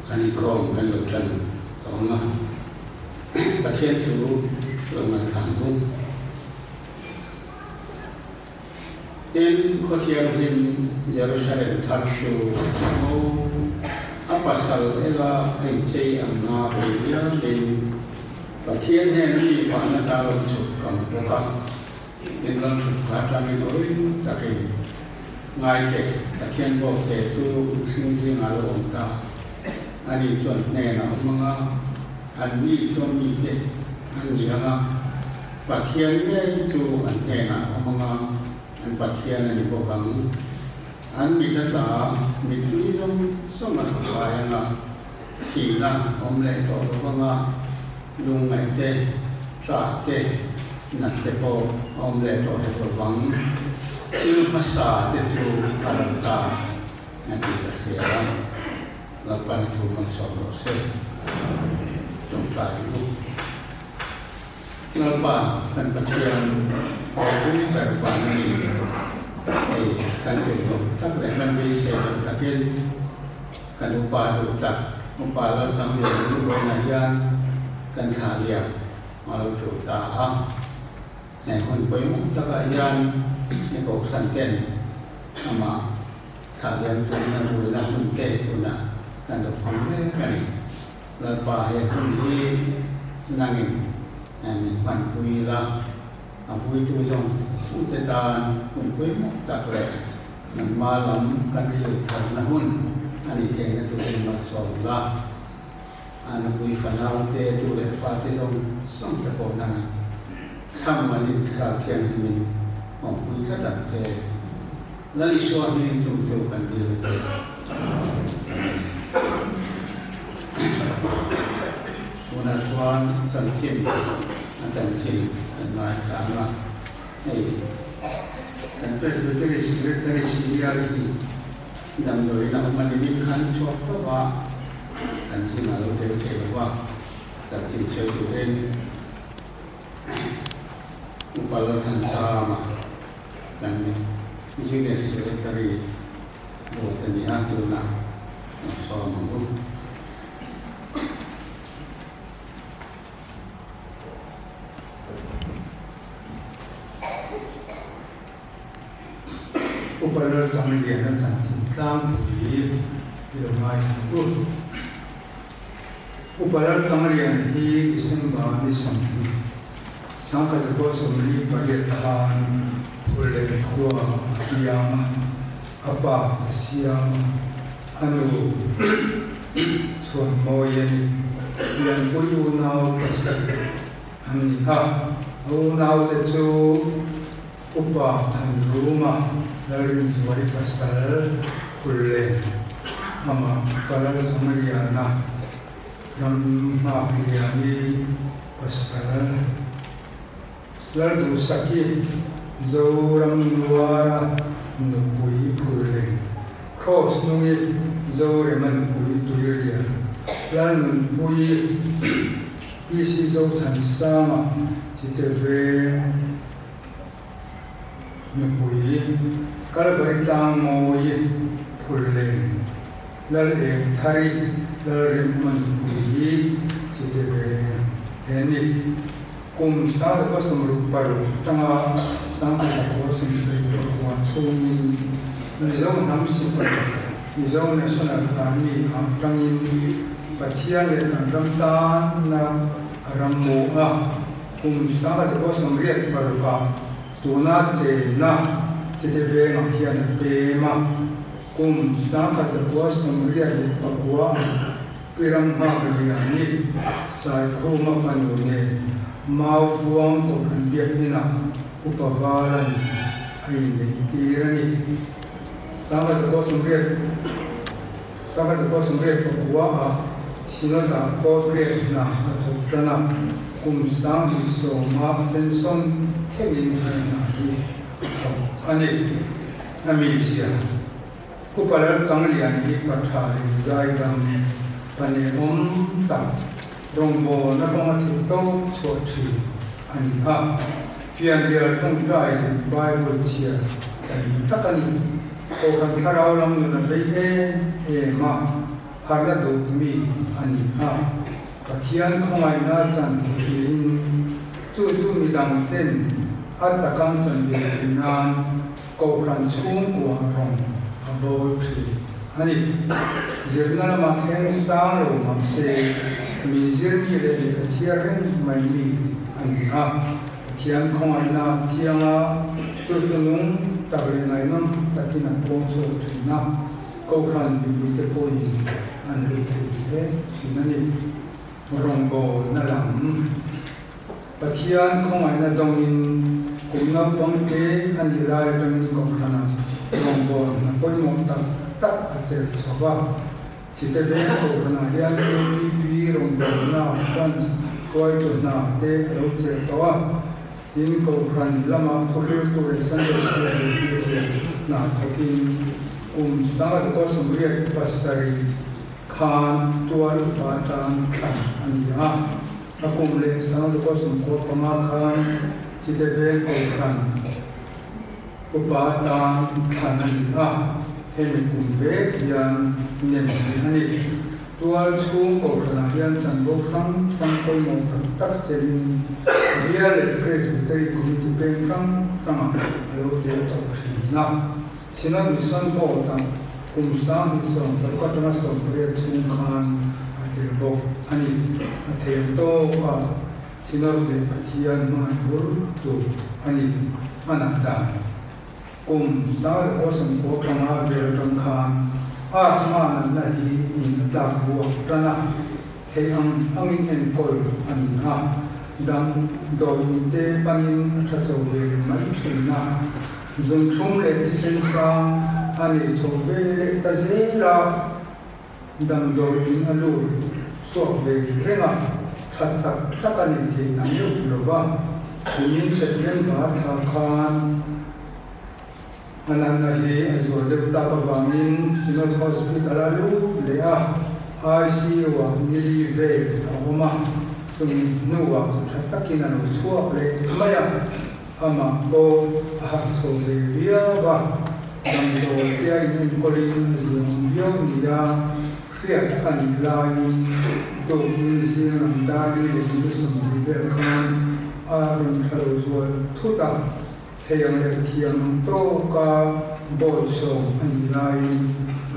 Kan inkhawm kan lo tan tawh ang a, Pathian thu lo ngaithla ang u. Tin, Khawthianghlim Jerusalem thar chu a ngo, a pasal ela a inchei ang nga bul diamin Pathian hnen a mi vahna ta lo chhuk ang bawk a, tin lalthut kha atangin awin takin ngaite Pathian bawkte chu mihring zingah lo awm ta. Ani chuan hnenah awm anga an ni chuan mite an ni anga Pathian ngei chu an hnenah awm anga an Pathian a ni bawk ang. An mit a tla a, mittui zawng zawng a tla fai anga thihna awm leh tawh lo anga lungngaih te, ṭah te, nat te pawh a awm leh tawh hek lo vang. Thil hmasa te chu a ral ta. A ti ka hria a, Lalpan thu hmansawm rawh se, tawngtai ang u. Lalpa kan Pathian ropui ber van a ni, hei kan tum loh tak leh kan beisei loh takin kan upa duh tak, upa Lalchangliana chu vawiinah hian kan thlah liam a lo tul ta a. He hun pawimawh takah hian ni kohhran ten amah thlah liam tumna ruina hun te tunah kan lo hmang mek a ni. Lalpa he hun hi nangin min hmanpui la, a vuitu zawng zawngte tan hun pawimawh tak leh nangma lam kan thlir tharna hun a nih theihna turin malsawm la. A nupui fanau te, tu leh fate zawng zawng te pawh nang thlam an inthlarau thianghlimin awmpui tlat ang che. Lal Isua hming chung chu kan dil a che. Amen. Tunah chuan chanchin a chanchin kan ngaithla ang a, hei kan Presbytery Secretary Senior hi Damdawiin a awm a ni min khan chhuak chauh a, kan zingah lo tel thei lo va, chanchin sawi turin Upa Lalthansanga kan Unit Secretary ruat a ni a, tunah kan sawm ang u. Upa Lalchangliana chanchin tlangpui i lo ngaithla u. Upa Lalchangliana hi December ni 20. 1948 khan Phullen khua a piang a, a pa a siam a, a nu Chhuanmawi a ni. Lianpui unau pasarih an ni a, a unaute chu Upa Thanruma Lalrinzuali pasal Phullen amah Palalzangliana Ram Nghakliani pasal Lalduhsaki Zoram Nuara nupui Phullen Kraws Nungi Zorema nupui Tuirial Lalnunpuii PC Zothansanga Chite Veng Nupui Kalvari Tlangmawi Phullen Lal Eng Thari Lalrinawma nupui hi chite ve he ni. Kum 1966 atanga 1994 chhungin Mizo hnam sipai, Mizo National Army ah tangin Pathian leh kan ram tanna a ram mu a. Kum 1986 ah tuna chenna chite vengah hian a pem a. Kum 1989 ah Piram Nghak Liani Saikhuma fanu nen Mau Buang Kohhran Biakinah Upa Valan a inneih tir a ni. 1989 ah Synod-ah vote riat hna a thawk tan a, kum 2010 ah pension thlengin a hna hi a thawk a ni. A mizia, Upa Lalchanglian hi pa tha leh zaidam, pa nehawm tak, rawngbawlna kawnga theih tawp chhuah thin a ni a. Fianrial tawngtai leh Bible chhiar taim tak a ni. Kohhran thlarau lam nun a bei em em a, harhna duh mi a ni a. Pathian khawngaihna chan theihin chu chu midang ten a takam chan ve theih nan Kohhran chhungkua rawn a bawl thin a ni. Zirna lamah thleng sang lo mah se, mi zirmi leh lehkha chhiar reng mai mi a ni a. Pathian khawngaihna a chiang a, chu chu nung tak leh ngaihnawm takin a puang chhuak thin a, Kohhran mipuite pawhin an lut thei hle thin a ni. Rawngbawlna lam. Pathian khawngaihna dawngin kum naupang te a nih lai atangin Kohhranah rawngbâwl hna pawimawh tak tak a chelh chho va. Chite veng Kohhranah hian APP rawngbâwlna branch hruaitu hna te a lo chelh tawh a. Tin, Kohhran lama thuhriltu leh Sunday School zirtirtu hna thawkin kum 1987 khan tual upa atan thlan a ni a. A kum leh 1995 khan Chite Veng Kohhran upa atan thlan a ni a, hemi kum vek hian nem hi a ni. Tual chhung Kohhranah hian chanvo hrang hrang pawimawh tak tak chelin Bial leh Presbytery Committee peng hrang hrangah a lo tel tawh thin a. Synod Mission Board-ah kum 2016 atanga 18 chhung khan a tel bawk a ni. A thel tawka Synod leh Pathian hmangaih bur tur a ni. Hmanah dan kum 1995 vel atang khan asthma natna hi in a tlak buak tan a, theih ang angin enkawl a ni a, damdawi te panin a tha chho ve mai thin a. Zunthlum leh thisen sang a nei chho ve leh ta zel a, damdawi in a lut chhuak ve reng a, tha tak tak a nei thei ta meuh lo va. Kumin September thla khan a natna hi a zual deuh tak avangin Synod Hospital a lut leh a, ICU-ah nili vel a awm a, chumi hnuah tha takin a lo chhuak leh mai a. Amah pawh a harh chho ve viau a, damdawi te a inenkawlin a ziaawm viau nia hriat a nih laiin tukin zing lam dar li leh ni 70 vel khan a rawn thla lo zual thut a, thei ang leh thiam ang tawka bawihsawm a nih laiin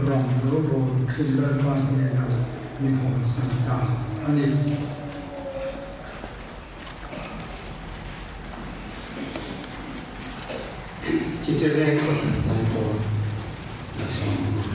rawng a lo bawl thin Lalpa hnenah min hawnsan ta a ni. Chite Veng Kohhran Zaipawl la sawm ang u.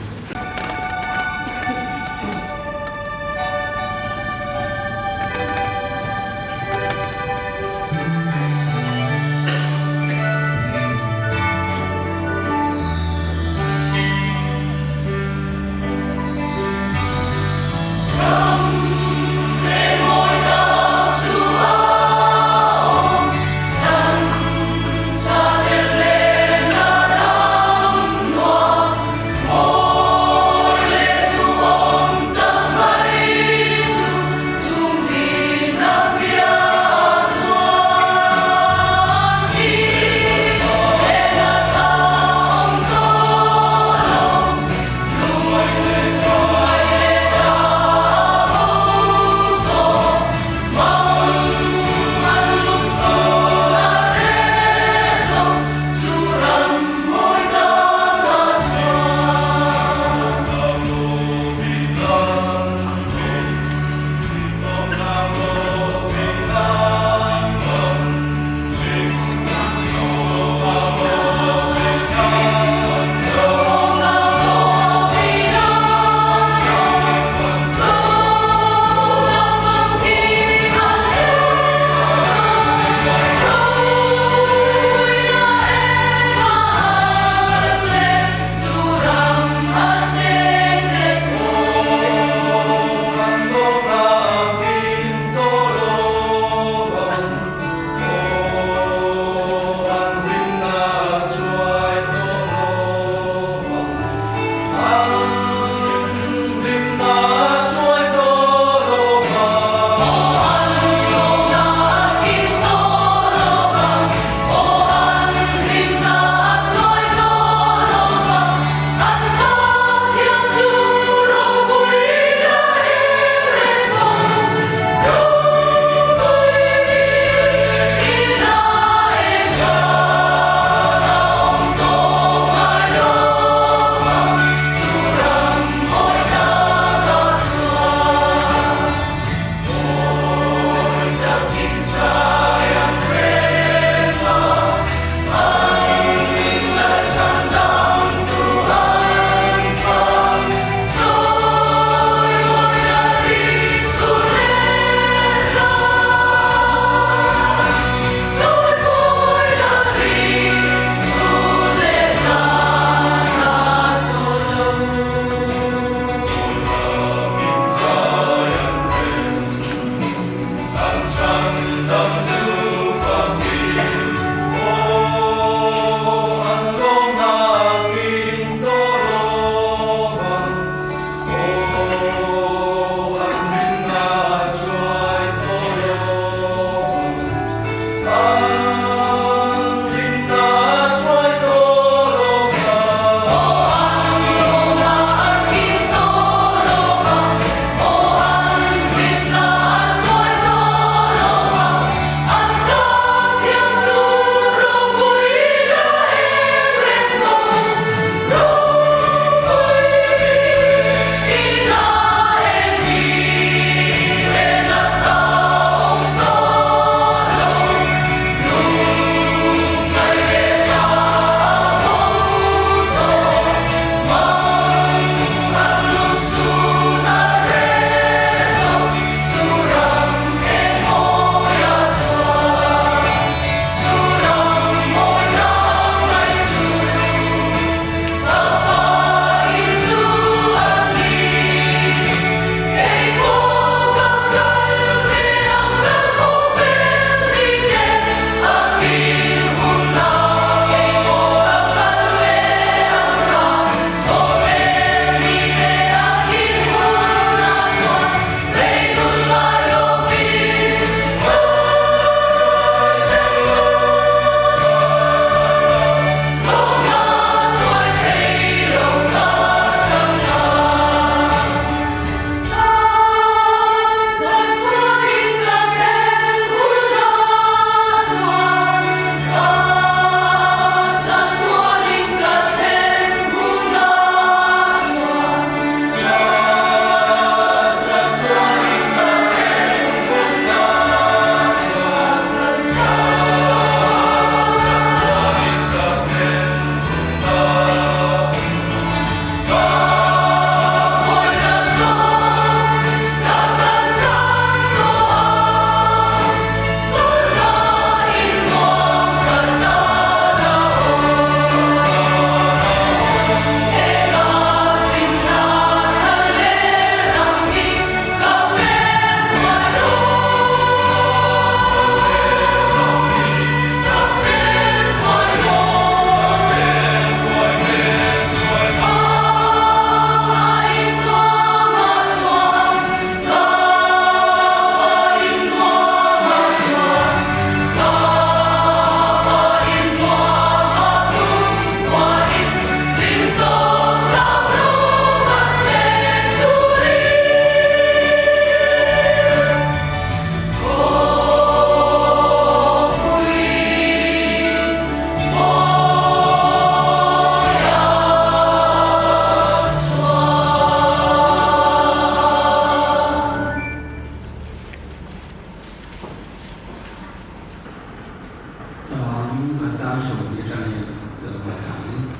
chang 20 atangin lo ngaithla ang.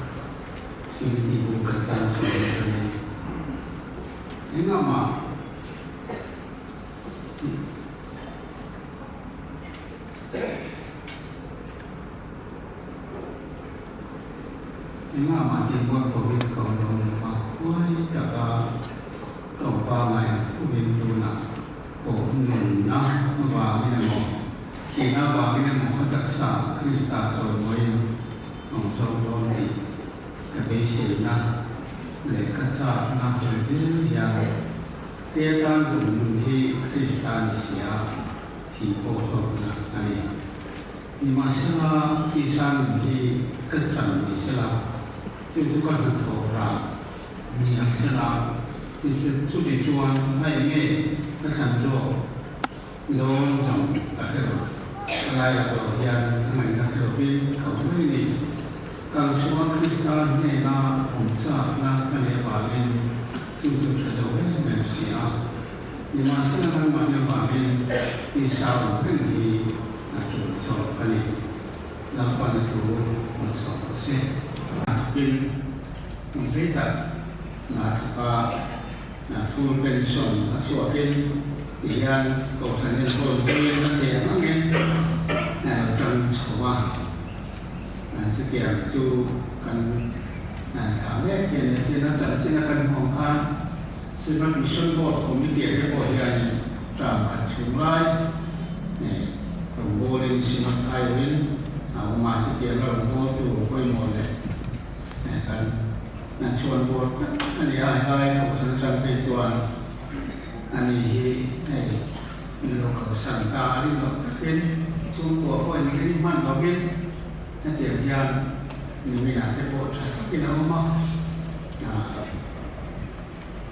Philippi bu khat chang 20 atangin engah mah Engah mah tih buat pawhin ka awm lo lova, huai taka ka awm pangai ang thuvin tunah pawh nunna vangin emaw, thihna vangin emaw a taksa Krista chawimawiin ka awm zawk dawn tih ka beiseina leh ka chakna tel zel hian Te tan zawng nun hi Krista ni si a, thih pawh hlawkna a ni. Nimahsela, tisa nun hi ka chan ni sela, chu chu ka hnathawh rah ni ang sela, chuti chuan a eng nge ka thlan zawk dawn zawng ka hre lo. Ka lai ah erawh hian a ngaihna hre lovin ka awm mai ni. Kang chhunga Krista hnena awm chakna ka neih avangin chu chu tha zo em em si a. Nimahsela nangmahni avangin tisa awm reng hi a tul chawk a ni. Lalpan a thu hman chhuak rawh se. Tin, kum hlei tak hna thawka full pension a chhuakin tihian Kohhran enkawl zuiin a thei ang angin a lo tang chho a. Chutiang chu kan thlah mek hi a ni. Tin, a chanchin a kan hmuh ang khan Synod Mission Board Committee te pawh hianin term khat chhung lai rawngbawlin Synod aiawhin a awm a, chutianga rawngbawltu pawimawh leh kan chhuanbawr tak a ni a, helai kohhran atang phei chuan ani hi hei min lo kalsan ta a rin loh takin chhungkua pawh inring hman lovin hetiang hian niminah te pawh tha takin a awm a.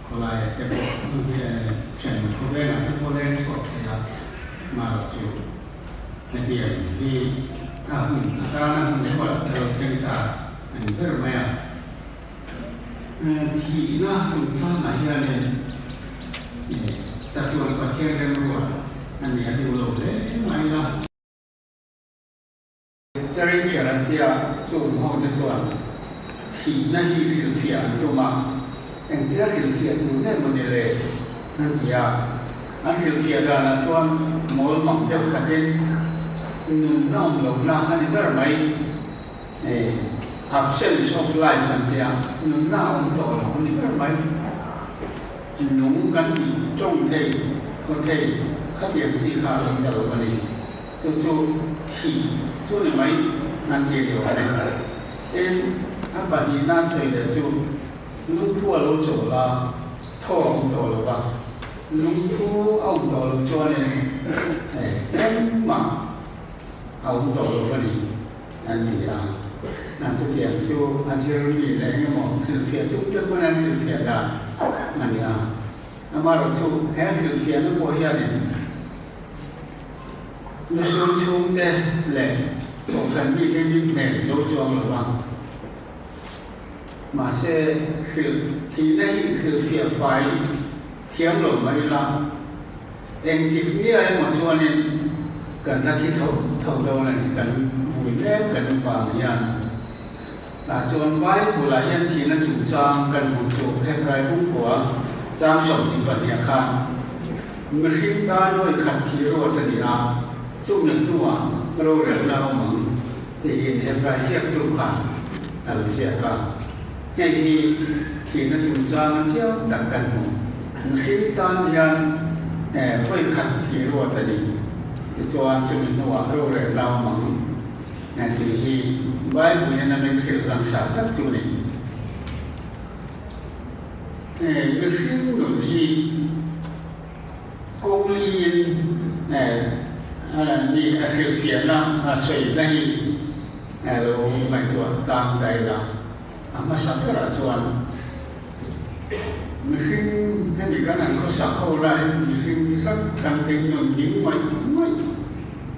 Khawlaiah te pawh thian khawvelah te pawh leng chhuak thei a, marawh chu hetiang hi a hun atana hun ruat a lo thleng ta a ni ber mai a. Thihna chungchangah hianin chatuan Pathian remruat a ni a duh lo hle mai a. Literature an tia chung ho te chuan thihna hi hrilhfiah an tum a, engtia hrilhfiah tur nge maw ni le an ti a, an hrilhfiah danah chuan mawl mang deuh khatin nunna awm lohna a ni ber mai, absence of life an tia, nunna a awm tawh lo a ni ber mai, nung kan tih tawng thei, thaw thei khatiang chi kha a awm ta lo a ni. Chu chu thi chu ni mai an ti ni awm e. Tin, a pahnihna sawi leh chu lungphu a lo chawl a, thaw a awm tawh lo va. Lungphu a awm tawh loh chuanin engmah a awm tawh lo a ni an ti a. Chutiang chu a zir mi leh eng emaw hrilhfiah tum te pawn an hrilhfiah dan a ni a. Amaherawhchu he hrilhfiahna pawh hianin Mihring chhungte leh kohhran mite min hmel zo chuang lo va, mahse hrilh thihna hi hrilhfiah fai thiam lo mai ila, engtik nia emaw chuanin kan la thi tho tho dawn a ni, kan vui mek kan upa ang hian. Tah chuan Bible-ah hian thihna chungchang kan hmuh chu Hebrai bungkua chang 22 khan Mihring tan vawi khat thi ruat a ni a, chumi hnuah rorelna a awm ang tiin Hebrai ziaktu khan a lo ziak a. Hei hi thihna chungchanga chiang tak kan hmu. Mihring tan hian vawi khat thi ruat a ni, tichuan chumi hnuah rorelna a awm ang tih hi Bible-in a min hrilh langsar tak chu a ni. Mihring nun hi kawng liin mi a hrilhfiahna a sawina hi lo ngaihtuah tlang ta ila, a hmasa berah chuan mihring hemi kan han khawsak ho laiin mihring chi hrang hrang te nun ding ngawih ngawih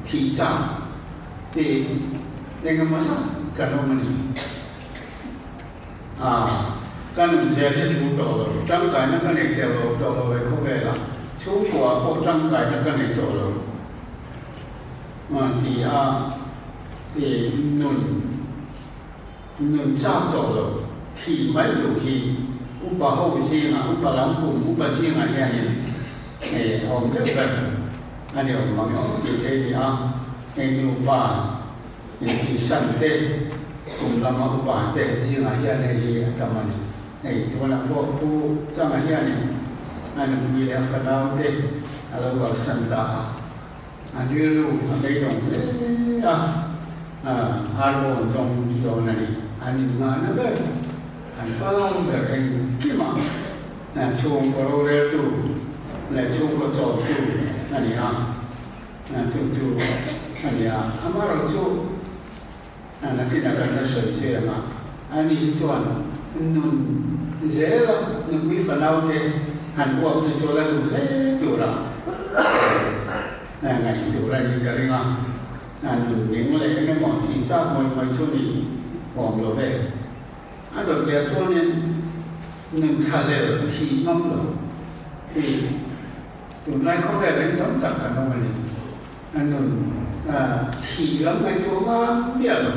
thih chak te engemaw zat kan awm a ni. A, ka nun zel hi ṭul tawh lo, ṭangkaina ka nei teuh lo tawh lo e khawvelah, chhungkuaah pawh ṭangkaina ka nei tawh lo a ti a. I nun nun chak tawh lo thih mai duh hi upa ho zingah, upa lam kum upa zingah hianin a awm deuh ber a ni awm mang emaw tih theih a ni a. Hei nupa inthihsan te, kum lama upa te zingah hian hei hi a tam a ni. Hei tunah pawh Pu Changa hianin a nupui leh a fanau te a lo kalsan ta a. A rilru a beidawng hle a, Arbawm zawng dawn a ni. An innghahna ber, an hmalam ber engkimah chhungkaw roreltu leh chhungkaw chawmtu a ni a, chu chu a ni a. Amaherawhchu nakinah kan la sawi zui ang a, ani hi chuan nun zela nupui fanaute han uap te chu a la duh hle tura ngaih tur a nih ka ring a, nun ning leh eng emaw tih chak mawih mawih chu ni awm lo ve. A dawt leh chuanin nun thlahlel thih ngam lo hi tunlai khawvel eng tam tak kan awm a ni. A nun thih lam ngaihtuah ngang miah lo,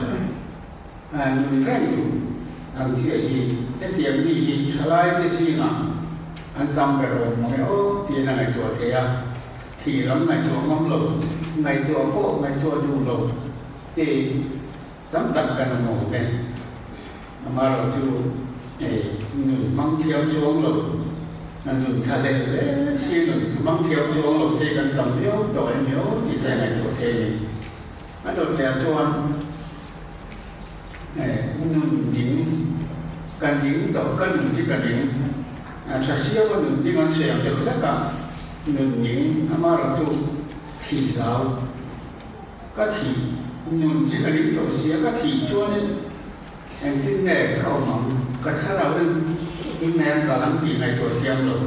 nun reng duh ang chiah hi hetiang mi hi thalai te zingah an tam ber awm mang e aw tiin a ngaihtuah thei a, thih lam ngaihtuah ngam lo, ngaihtuah pawh ngaihtuah duh lo te tam tak kan awm awm e. Amaherawhchu nun hmang thiam chuang lo, nun tha hlel hle si nun hmang thiam chuang lo te kan tam viau tawh em emaw tih te ngaihtuah thei a ni. A dawt leh ah chuan nun ding, ka ning tawh, ka nun hi ka ning, tha siama nun ding an sawi ang deuh hlek a, nun ning amaherawhchu thih hlau. Ka thih nun hi ka ning tawh sia, ka thih chuanin engtin nge ka awm ang, ka thlarau in in nge an kal ang tih ngaihtuah thiam lo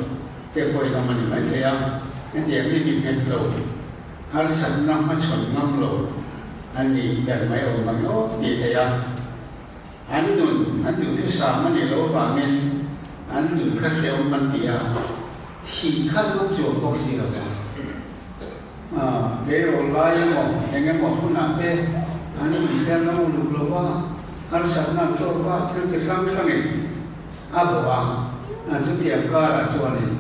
te pawh in awm a ni maithei a, hetiang hi mi nghet lo, harsatna hmachhawn ngam lo an ni ber mai awm ang emaw tih theih a, an nun an duhthusam a nih loh avangin an nun kha hrehawm an ti a, thih kha an awm chuang bawk si lo va. Tleirawl lai emaw eng emaw hunah te an infiam lo uluk lo va, harsatna an tawk a, thil chi hrang hrangin a bawh a, chutiang karah chuanin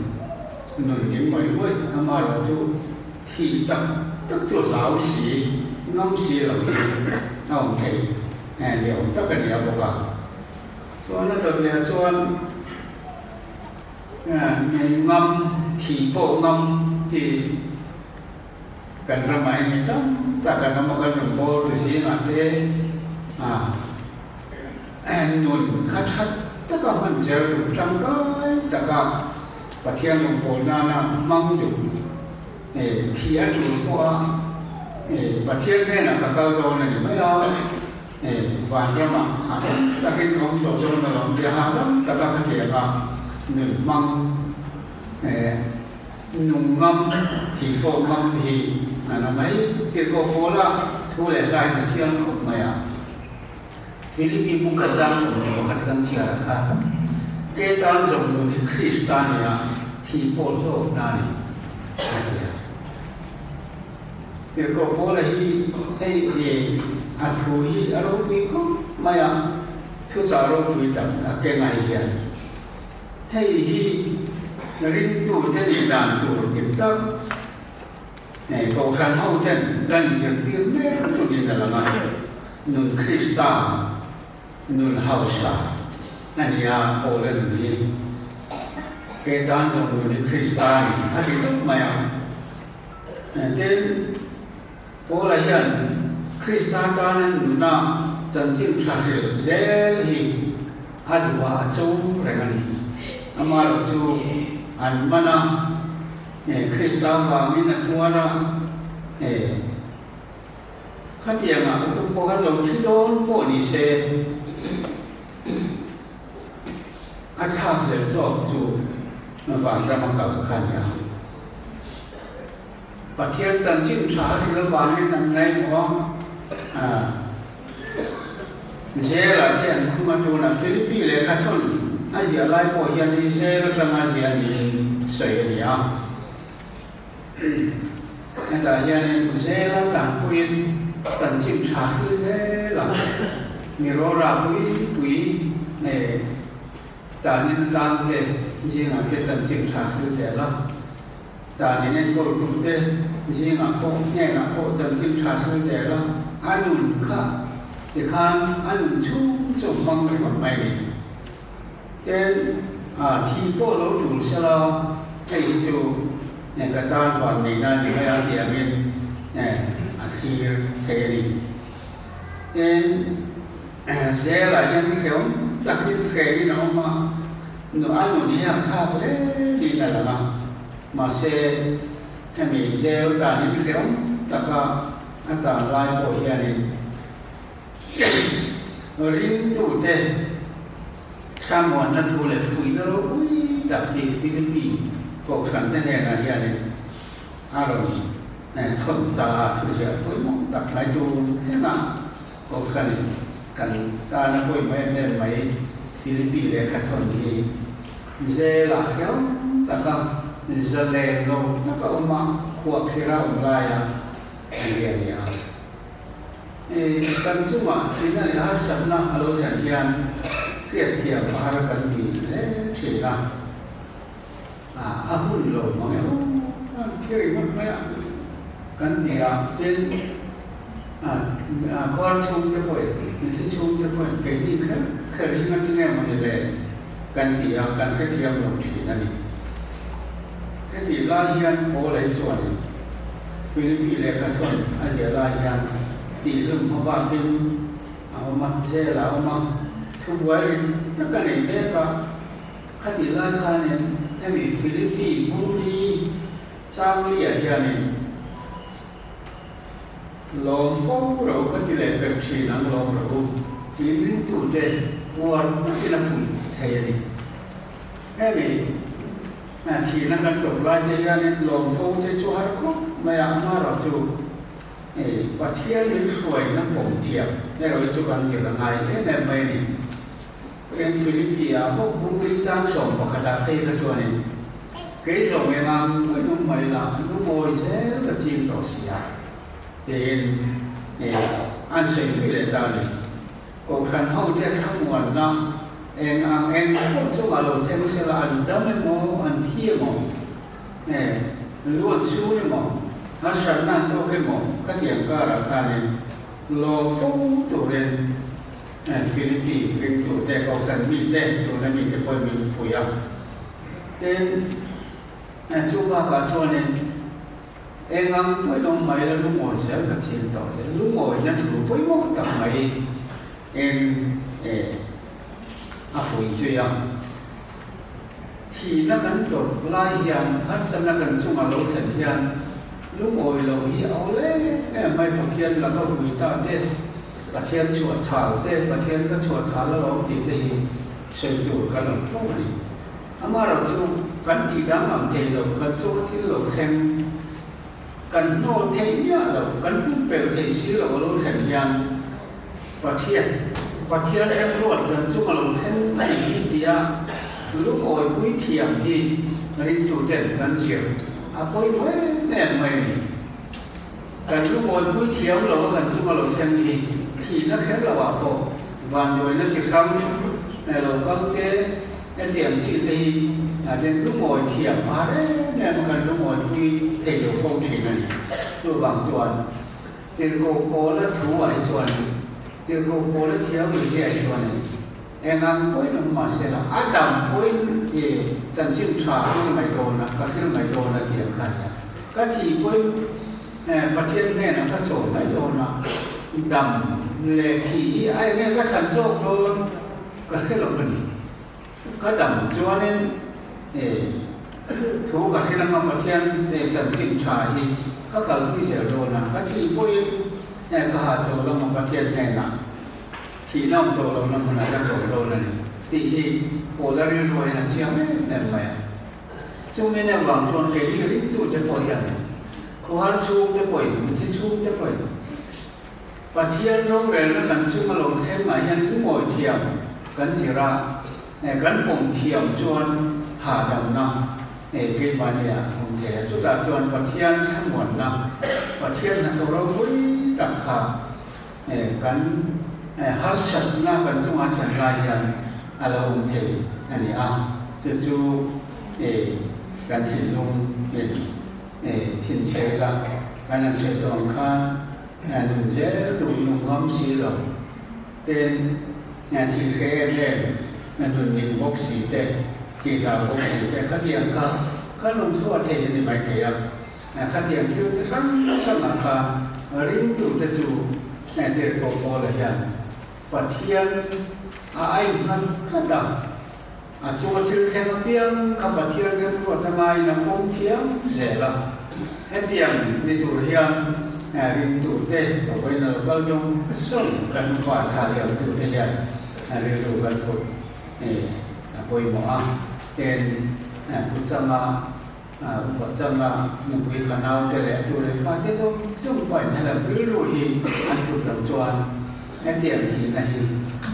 nun ning ngawih ngawih amaherawh chu thih tak tak chu hlau si, ngam si lo hi a awm thei ni awm tak a ni a bawk a. Chuan a dawt leh chuan. Min ngam, thih pawh ngam tih kan ramah hi mi tam tak an awm a, kan rawn bawl tu zingah te nun kha that taka hman zel duh tangkai taka Pathian rawngbâwl nana hmang duh thih a tul pawh a Pathian hnenah ka kal dawn a ni mai a. Vanramah hahdam takin ka awm tawh dawn alawm tia hahdam taka ka ti ang a, nun hmang nung ngam tih pawh ngam hi an awm mai tirhkoh pawla thu leh hla in a chiang khawp mai a. Philippi bu ka zang 11 kan chhiar ah khan ke tan zawng nun hi Krista nia thih pawh hlawkna a ni a ti a. Tirhkoh Paula hi hei hi a thu hi a ropui khawp mai a, thuchah ropui tak a keng ai hian hei hi ringtute nih dan tur dik tak Kohhran ho ten kan inzirtir mek chu niin a lang a, nun Krista nun hausa a ni a, Paula nun hi ke tan zawng nun hi Krista a ni a ti tawp mai a. Tin, Paula hian Krista tana nuna chanchin tha hril zel hi a duh a, a cho reng a ni. Amaherawh chu an man a, Krista vangin a tuar a, khatiangah ka pawh khan lo thi dawn pawh ni se, a thlak hlel zawk chu vanrama kal kha a ni a. Pathian chanchin tha a hril avangin an ngaihmawh a, Zela te an khum a, tunah Philippi lehkha thawn a ziah lai pawh hian hei Zel atanga ziah niin sawi a ni a. Hetah hianin Zela tanpuiin chanchin. chanchin tha hlui zel a, mi rora pui pui nei tanin tan te zingah te chanchin tha hlui zel a, tanin enkawl tute zingah pawh hnenah pawh chanchin tha hlui zel a, a nun kha tikhan a nun chhung chu hmang ringawt mai a ni. Tin, thi pawh lo tul sela, hei hi chu ka tan van neihna a ni mai a tih angin a thlir thei a ni. Tin, Zelah hian hrehawm takin hrehin a awm a, a nun hi a thlak hle niin a lang a, mahse hemi Zel tanin hrehawm taka a tan lai pawh hianin, Ringtute thlamuanna thu leh fuihna ropui tak hi Philippi kohhrante hnenah hianin a rawn thawn ta a, thuziah pawimawh tak mai tun thlenga kohhranin kan tana pawimawh em em mai Philippi lehkha thawn hi zelah hriau taka zalen lo taka awma khuahkhirh a awm laia a ni a ni a. Kan chungah thihna leh harsatna a lo thlen hian hriatthiam a har kan ti hle thin a, a hun lo mang emaw a thi ringawt mai a kan ti a, tin khuar chhungte pawhin mithi chhungte pawhin keini kher kher hi ngatinge mawni le kan ti a, kan hrethiam lo thin a ni. Hetih lai hian Paul ei chuanin Philippi lehkhathawn a ziah lai hian tihlum hmabakin a awm a, jail ah a awm a, thubuai rit tak a nei mek a. Khatih lai khanin hemi Philippi bungli Changli-ah hianin lawm fo ro ka ti leh pek thin ang lawm ro tiin ringtute uar takin a fuih thei a ni. Hemi thihna kan tawp lai te hianin lawm fo te chu har khawp mai a, amaherawh chu Pathian min hruaina pawm thiam erawh hi chu kan zir a ngai em em mai a ni. Eng Philippi ah bawk bungli chang 11 ah phei kha chuanin kei zawng engang pawhin awm mai la, lungawi zel ka ching tawh si a tiin an sawi zui leh ta a ni. Kohhran hote thlamuanna eng ang eng pawh chungah lo thleng sela an dam emaw, an thi emaw, nge lu an chhun emaw, harsatna an tawk emaw khatiang karah khanin lawm fo turin Philippi ringtute, Kohhran mite, tuna mite pawhin min fuih a. Tin, chu bakah chuanin Eng ang pawhin awm mai la lungawi zel ka chhim tawh hi lungawina thu pawimawh tak mai eng e a fuih zui a. Thihna kan tawrh lai hian harsatna kan chungah lo thlen hian lungawi lo hi a awl em em mai Pathian laka vui ta te, Pathian chhuah chhal te, Pathian ka chhuah chhal alawm tih te hi sawi tur kan awm fo a ni. Amaherawh chu kan tih danglam thei lo, kan chunga thil lo thleng, kan hnawl theih miah lo, kan pumpelh thei si lo a lo thlen hian Pathian, Pathian remruat kan chunga lo thleng a ni hi tia lungawipui thiam hi ringtuten kan zir a pawimawh em em mai a ni. Kan lungawipui thiam lo a kan chunga lo thleng hi thihna kher lo ah pawh vanduaina chi hrang lo kal te, Hetiang chi te hi den lungawi thiam a rem em a kan lungawipui thei lo fo thin a ni. Chuvang chuan tirhkoh Paula thu ah hi chuan tirhkoh Paula thiam lui hi ah hi chuan eng ang pawhin awm mah se la a dam pawhin i chanchin tha hril mai dawn a, ka hril mai dawn a tih ang kha a ni a. Ka thih pawhin Pathian hnenah ka chawl mai dawn a, dam leh thih hi a enge ka thlan zawk dawn? Ka hre lo ka ni. Ka dam chuanin thu ka hre lama Pathian chanchin tha hi ka kalpui zel dawn a, ka thih pawhin ka ha chawl lama Pathian hnenah thihna awm tawh lohna hmunah ka chawl dawn a ni tih hi Paula rilru hian a chiang em em mai a. Chumi nen vang chuan keini ringtute pawh hian khawhar chhungte pawhin, mithi chhungte pawhin, Pathian rorelna kan chunga lo thlengah hian lungawi thiam kan zir a, kan pawm thiam chuan hahdamna keimahni ah awm thei a. Chutah chuan Pathian thlamuanna, Pathian hnathawh ropui tak kha. kan harsatna kan chungah thlen lai hian a lo awm thei a ni a, chu chu kan thinlung in chhinchhe ila kan han sawi tawh ang khan nun zel duh nung ngam si lo ten thil hre em em nun ning bawk si te, thih hlau bawk si te khatiang kha ka lungthu a thei a ni maithei a. Khatiang thil chi hrang hrangah khan ringtute chu tirhkoh Paula hian Pathian a aihman tlat a, a chunga thil thleng apiang kha Pathian remruat a ngaiin a pawm thiam zel a. Hetiang ni tur hian ringtute vawiin a lo kal zawng zawng kan upa thla liamtute hian rilru kan put a pawimawh a, ten putchanga Upa changa nupui fanau te leh tu leh fate zawng zawng pawhin helam rilru hi an tut loh chuan hetiang thihna hi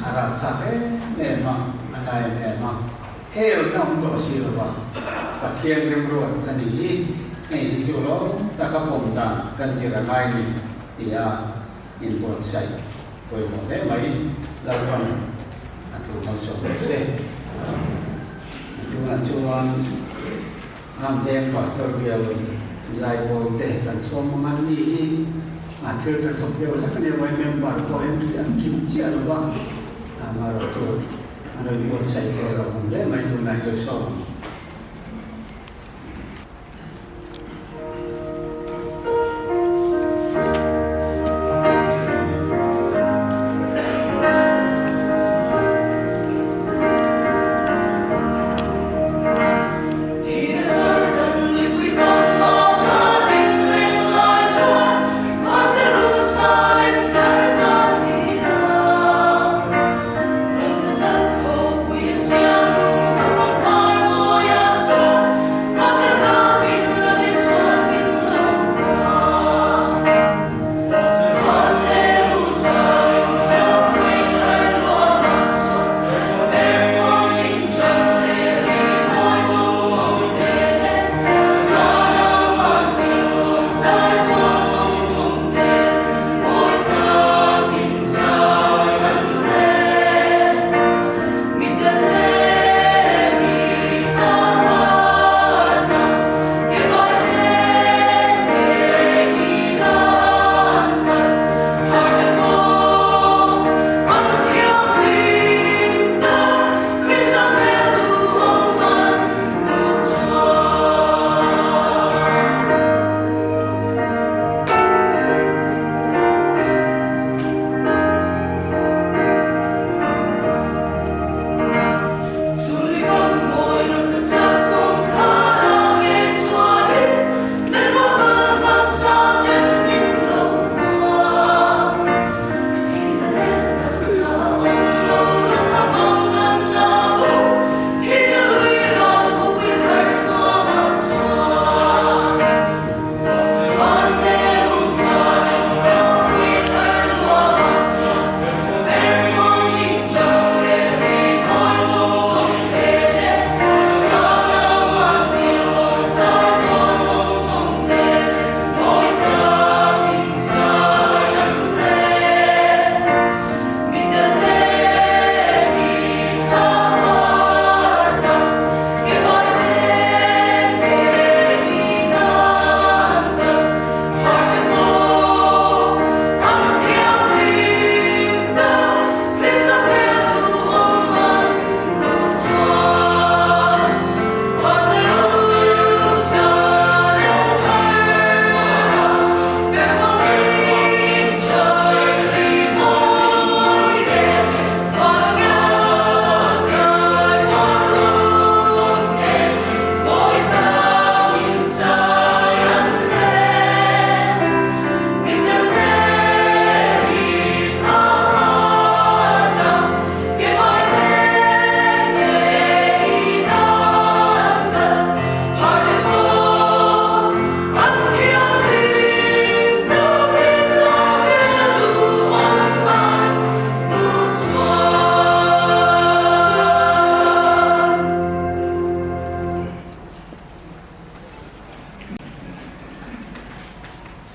a rapthlak em em a, a na em em a, helna awm tawh si lo va, Pathian remruat a ni hi, hei hi chu lawm taka pawm dan kan zir a ngai ni tia inbuatsaih pawimawh hle mai Lalpan a thu malsawm rawh se. Tunah chuan Amdeng Pastor Bial Zaipawl te kan sawm ang a ni hi a thil tha chawp deuh hlek a nia mai member pawh hian thil an kim chiah lo va amaherawhchu an rawn buatsaih te erawh awm hle mai tunah hi lo sawm ang.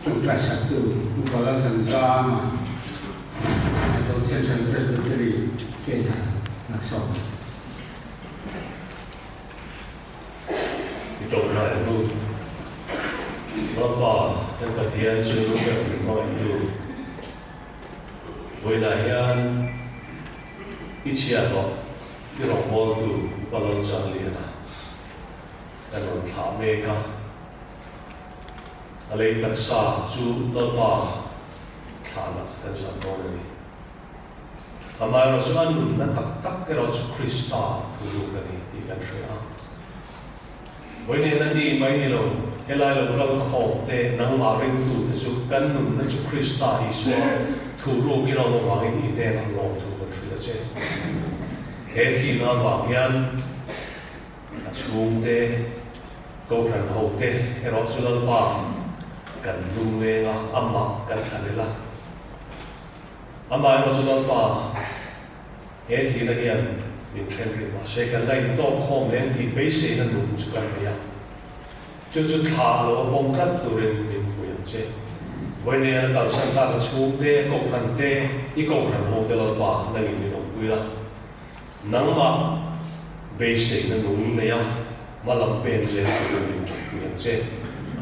Tawngtai saktu Upa Lalthanzama. Aizawl Central Presbytery Treasurer an sawm. I tawngtai ang u. Lalpa kan Pathian chu kan hmangaihtu vawiinah hian i chhiahhlawh i rawngbawltu Upa Lalchangliana kan rawn thlah mek a. A lei taksa chu Lalpa thlahna kan zah dawn a ni. Amaherawhchu a nunna tak tak erawh chu Krista thu ruk a ni tih kan hria a. Vawiin a ni mai ni lo, helai lo kal khawm te, nangmah ringtu te chu kan nunna chu Krista Isua thu ruk in awm avangin i hnenah lawmthu kan hrilh a che. He thihna avang hian a chhungte, Kohhran hote erawh chu Lalpa kan lungleng a, amah kan thlanel a. Amaherawh chu Lalpa, he thihna hian min then rih mah se, kan la intawk khawm leng tih beiseina nung chu kan nei a. Chu chu thlah lo a pawm tlat turin min fuih ang che. Vawiin a kalsan tak a chhungte, Kohhran te, i Kohhran hote Lalpa nangin min awmpui la. Nangmah beiseina nung nei a, hma lam pen zel turin min ṭanpui ang che.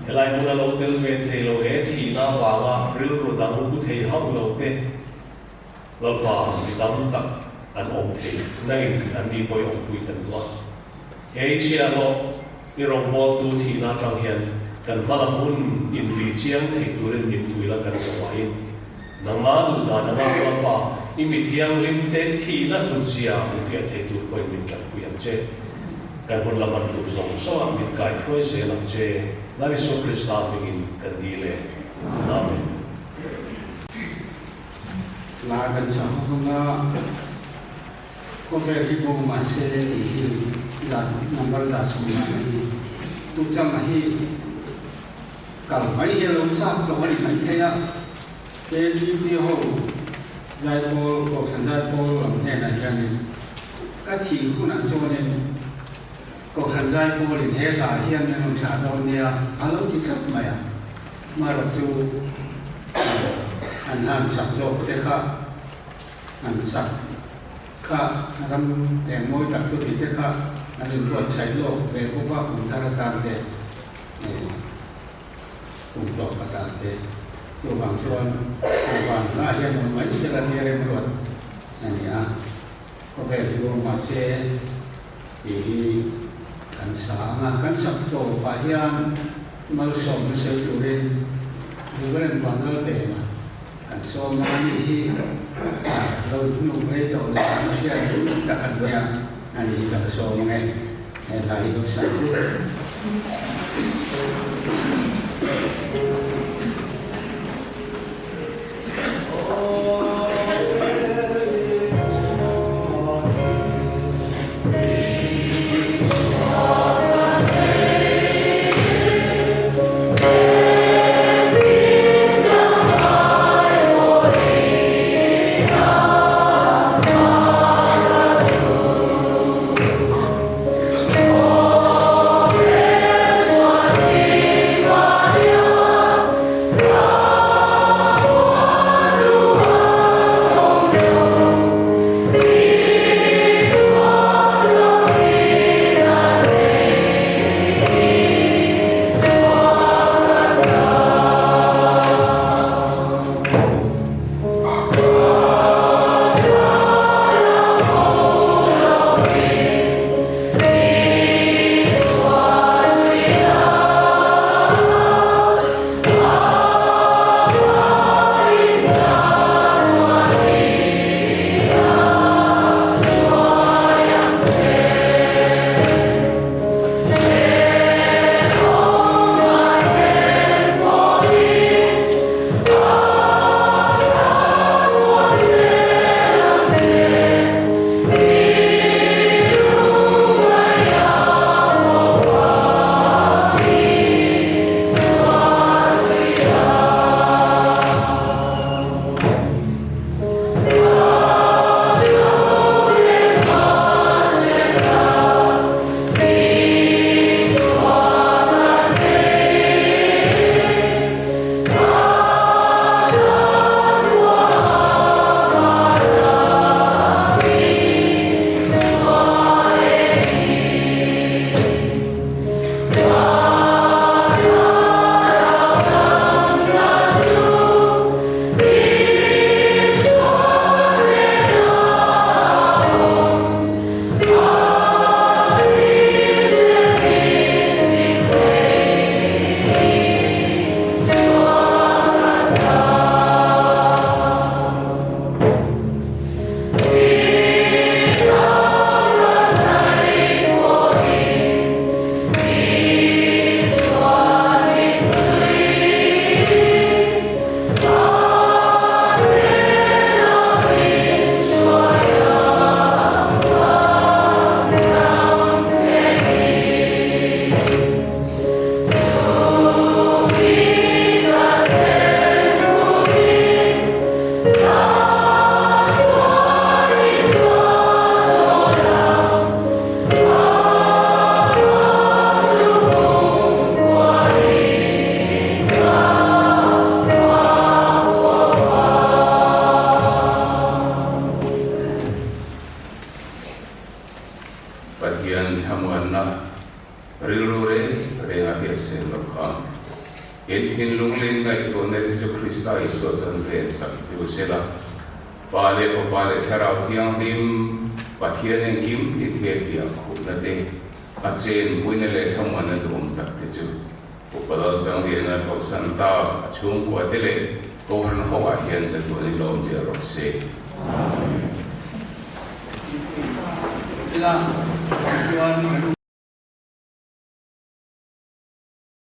Helai hmuna lo tel ve thei lo he thihna avanga rilru dang pu thei hauh lo te, Lalpa mi tam tak an awm thei nangin an ni pawh i awmpui kan duh a. He i chhiahhlawh i rawngbawltu thihna aṭang hian kan hma lam hun inri chiang thei turin min pui la kan zawh aiin. Nangmah duh dan anga Lalpa, i mi thianghlim te thihna kutzia hmu fiah thei tur pawhin min tanpui ang che. Kan hun la hman tur zawng zawngah min kaihruai zel ang che. Lal Isua Krista hmingin kan dil e. Amen. La kan sa hmanga khawvel hi bo mahse tih hi za number 150 a ni. Tuchang a hi. Kal mai hi a lo chak tawh a ni mai thei a, KGP ho Zaipawl, Kohhran Zaipawl lam hnenah hianin ka thih hunah chuanin Kohhran Zaipawlin he hla hian min rawn thlah dawn nia a lo ti tlat mai a, marawh chu an han sak zawk te kha an sak kha ram eng mawi tak chu ti te kha an inbuatsaih lawk ve bawk a kum thar atan te. Kum tawp a tan te. Chuvang chuan Kohvan hla hian awm mai sela tia remruat a ni a, khawvel hi awm mahse tih hi kan sa ang a, kan sak tawpah hian malsawmna sawi turin Reverend Vanlalpema kan sawm a, ani hi lo hnuk rei tawh leh an hriat duh tak a ni a, ani hi kan sawm ang e. He hla hi lo sa tûr. Krista Isua chuan ven sak che u sela. Pa leh Fapa leh Thlarau Thianghlim, Pathian engkim ti thei hliah khuhna te, a chen puina leh thlamuanna duhawm tak te chu Upa Lalchangliana kalsan tak a chhungkua te leh Kohhran ho ah hian chatuan in lawm zel rawh se. Amen.